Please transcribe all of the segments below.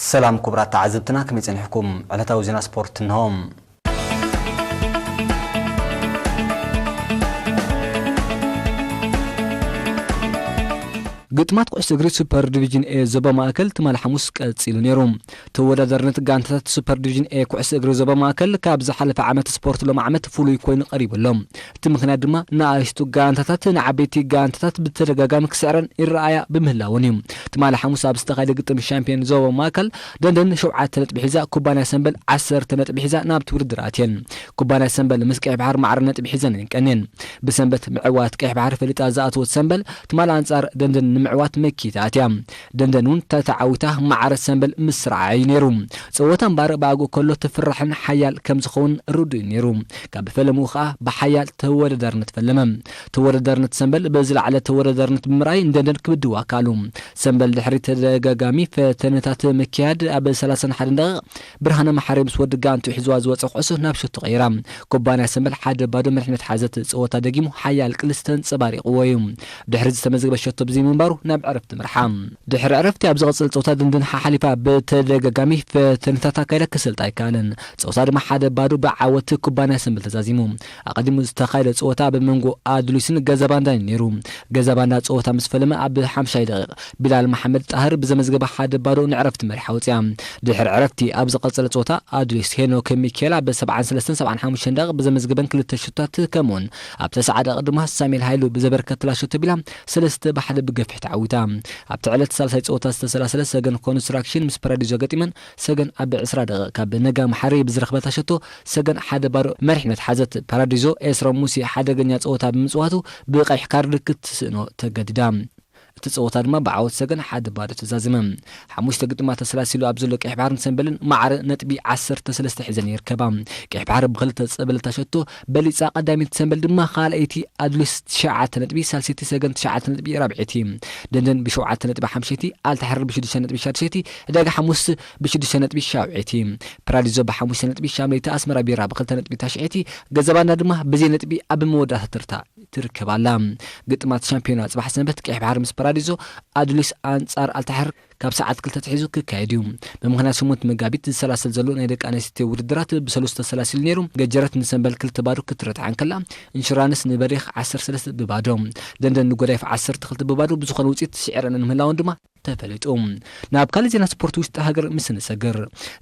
ሰላም ክቡራት ተዓዘብትና፣ ከመይ ጸኒሕኩም? ዕለታዊ ዜና ስፖርት እንሆ። ግጥማት ኩዕሶ እግሪ ሱፐር ዲቪዥን ኤ ዞባ ማእከል ትማሊ ሓሙስ ቀጺሉ ነይሩ። ተወዳዳርነት ጋንታታት ሱፐር ዲቪዥን ኤ ኩዕሶ እግሪ ዞባ ማእከል ካብ ዝሓለፈ ዓመት ስፖርት ሎም ዓመት ፍሉይ ኮይኑ ቀሪቡ ኣሎ። እቲ ምኽንያት ድማ ንኣሽቱ ጋንታታት ንዓበይቲ ጋንታታት ብተደጋጋሚ ክስዕረን ይረኣያ ብምህላወን እዩ። ትማሊ ሓሙስ ኣብ ዝተኻየደ ግጥም ሻምፒዮን ዞባ ማእከል ደንደን ሸውዓተ ነጥቢ ሒዛ፣ ኩባንያ ሰምበል ዓሰርተ ነጥቢ ሒዛ ናብቲ ውድድር ኣትየን። ኩባንያ ሰምበል ምስ ቀይሕ ባሕር ማዕረ ነጥቢ ሒዘን እየን ቀንየን። ብሰንበት ምዕዋት ቀይሕ ባሕር ፈሊጣ ዝኣተወት ሰምበል ትማሊ ኣንጻር ደንደን ንምዕዋት መኪታ ኣትያ። ደንደን እውን ተተዓዊታ ማዕረ ሰምበል ምስራዓ እዩ ነይሩ። ጸወታ እምበኣር ብኣግኡ ከሎ ትፍራሕን ሓያል ከም ዝኸውን ርዱእ እዩ ነይሩ። ካብ ፈለምኡ ከኣ ብሓያል ተወዳዳርነት ፈለመ። ተወዳዳርነት ሰምበል ብዝለዓለ ተወዳዳርነት ብምርኣይ ንደንደን ክብድዋ ከኣሉ። ሰምበል ድሕሪ ተደጋጋሚ ፈተነታት ምክያድ ኣብ ሰላሳን ሓደን ደቂቕ ብርሃነ መሓሪ ምስ ወዲ ጋንቱ ሒዝዋ ዝወጸ ኩዕሶ ናብ ሸቶ ቀይራ። ኩባንያ ሰምበል ሓደ ባዶ መሪሕነት ሓዘት። ጸወታ ደጊሙ ሓያል ቅልስ ተንጸባሪቕዎ እዩ። ድሕሪ ዝተመዝገበ ሸቶ ብዘይምንባሩ ናብ ዕረፍቲ ምርሓ። ድሕሪ ዕረፍቲ ኣብ ዝቐጽል ጸወታ ድንድን ሓሓሊፋ ብተደጋጋሚ ፈተነታት ኣካይዳ ክሰልጣ ኣይከኣለን። ጸወታ ድማ ሓደ ባዶ ብዓወት ኩባንያ ሰምበል ተዛዚሙ። ኣቐዲሙ ዝተኻየደ ጸወታ ኣብ መንጎ ኣድሉስን ገዛ ባንዳን እዩ ነይሩ። ገዛ ባንዳ ጸወታ ምስ ፈለመ ኣብ ሓምሻይ ደቂቕ ቢላል መሓመድ ጣህር ብዘመዝገበ ሓደ ባዶ ንዕረፍቲ መሪሓ ወጽያ። ድሕሪ ዕረፍቲ ኣብ ዝቐጸለ ጸወታ ኣድሉስ ሄኖክ ሚካኤል ኣብ ሰብዓን ሰለስተን ሰብዓን ሓሙሽተን ደቂቕ ብዘመዝገበን ክልተ ሸቶታት ከምኡውን ኣብ ተስዓ ደቂቕ ድማ ሳሙኤል ሃይሉ ብዘበርከትላ ሸቶ ቢላ ሰለስተ ብሓደ ብገፊሕ ተዓዊታ። ኣብቲ ዕለት ሳልሳይ ጸወታ ዝተሰላሰለ ሰገን ኮንስትራክሽን ምስ ፓራዲዞ ገጢመን ሰገን ኣብ ዕስራ ደቂቕ ካብ ነጋ መሓሪ ብዝረኽበታ ሸቶ ሰገን ሓደ ባዶ መሪሕነት ሓዘት። ፓራዲዞ ኤስሮም ሙሴ ሓደገኛ ጸወታ ብምጽዋቱ ብቐይሕ ካርድ ክትስእኖ ተገዲዳ። እቲ ጸወታ ድማ ብዓወት ሰገን ሓደ ባዶ ተዛዘመ። ሓሙሽተ ግጥማት ተሰላሲሉ ኣብ ዘሎ ቀይሕ ባሕርን ሰምበልን ማዕረ ነጥቢ ዓሰርተ ሰለስተ ሒዘን ይርከባ። ቀይሕ ባሕሪ ብኽልተ ዝጸበለታ ሸቶ በሊጻ ቀዳመይቲ፣ ሰምበል ድማ ካልኣይቲ። ኣድሉስ ትሽዓተ ነጥቢ፣ ሳልሰይቲ ሰገን ትሽዓተ ነጥቢ ራብዐይቲ። ደንደን ብሸውዓተ ነጥቢ ሓምሸይቲ፣ ኣልታሕር ብሽዱሽተ ነጥቢ ሻድሸይቲ፣ ዕዳጋ ሓሙስ ብሽዱሽተ ነጥቢ ሻውዐይቲ። ፓራዲዞ ብሓሙሽተ ነጥቢ ሻምለይቲ፣ ኣስመራ ቢራ ብኽልተ ነጥቢ ታሽዐይቲ፣ ገዛ ባንዳ ድማ ብዘይ ነጥቢ ኣብ መወዳእታ ተርታ ትርከብ ኣላ። ግጥማት ሻምፒዮና ጽባሕ ሰንበት ቀይሕ ባሕሪ ምስ ፓራዲዞ፣ ኣድሊስ ኣንጻር ኣልታሕር ካብ ሰዓት ክልተ ኣትሒዙ ክካየድ እዩ። ብምኽንያት ስምንት መጋቢት ዝሰላሰል ዘሎ ናይ ደቂ ኣንስትዮ ውድድራት ብሰሉስ ተሰላሲሉ ነይሩ። ገጀረት ንሰንበል ክልተ ባዶ ክትረትዓ እንከላ፣ ኢንሹራንስ ንበሪኽ ዓሰርተ ሰለስተ ብባዶ፣ ደንደን ንጎዳይፍ ዓሰርተ ክልተ ብባዶ ብዝኾነ ውጽኢት ስዒረን ምህላወን ድማ ተፈሊጡ። ናብ ካልእ ዜና ስፖርት ውሽጢ ሃገር ምስ ንሰግር፣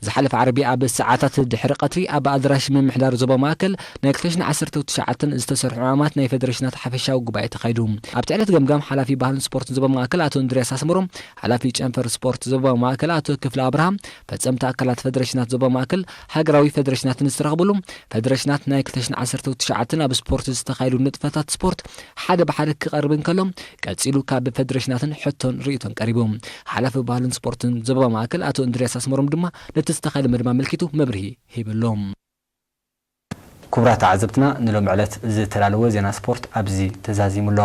ዝሓለፈ ዓርቢ ኣብ ሰዓታት ድሕሪ ቀትሪ ኣብ ኣዳራሽ ምምሕዳር ዞባ ማእከል ናይ ክልተ ሽሕን ዓሰርተ ትሽዓተን ዝተሰርሑ ዕማማት ናይ ፌደሬሽናት ሓፈሻዊ ጉባኤ ተኻይዱ። ኣብቲ ዕለት ገምጋም ሓላፊ ባህልን ስፖርትን ዞባ ማእከል ኣቶ እንድርያስ ኣስመሮም፣ ሓላፊ ጨንፈር ስፖርት ዞባ ማእከል ኣቶ ክፍለ ኣብርሃ፣ ፈጸምቲ ኣካላት ፌደሬሽናት ዞባ ማእከል ሃገራዊ ፌደሬሽናትን ዝተረኽብሉ፣ ፌደሬሽናት ናይ ክልተ ሽሕን ዓሰርተ ትሽዓተን ኣብ ስፖርት ዝተኻየዱ ንጥፈታት ስፖርት ሓደ ብሓደ ክቐርብ እንከሎ፣ ቀጺሉ ካብ ፌደሬሽናትን ሕቶን ርእይቶን ቀሪቡ። ሓላፊ ባህልን ስፖርትን ዞባ ማእከል ኣቶ እንድርያስ ኣስመሮም ድማ ነቲ ዝተኻየደ መደብ ኣመልኪቱ መብርሂ ሂብሎም። ክቡራት ተዓዘብትና፣ ንሎም ዕለት ዝተዳለወ ዜና ስፖርት ኣብዚ ተዛዚሙ ኣሎ።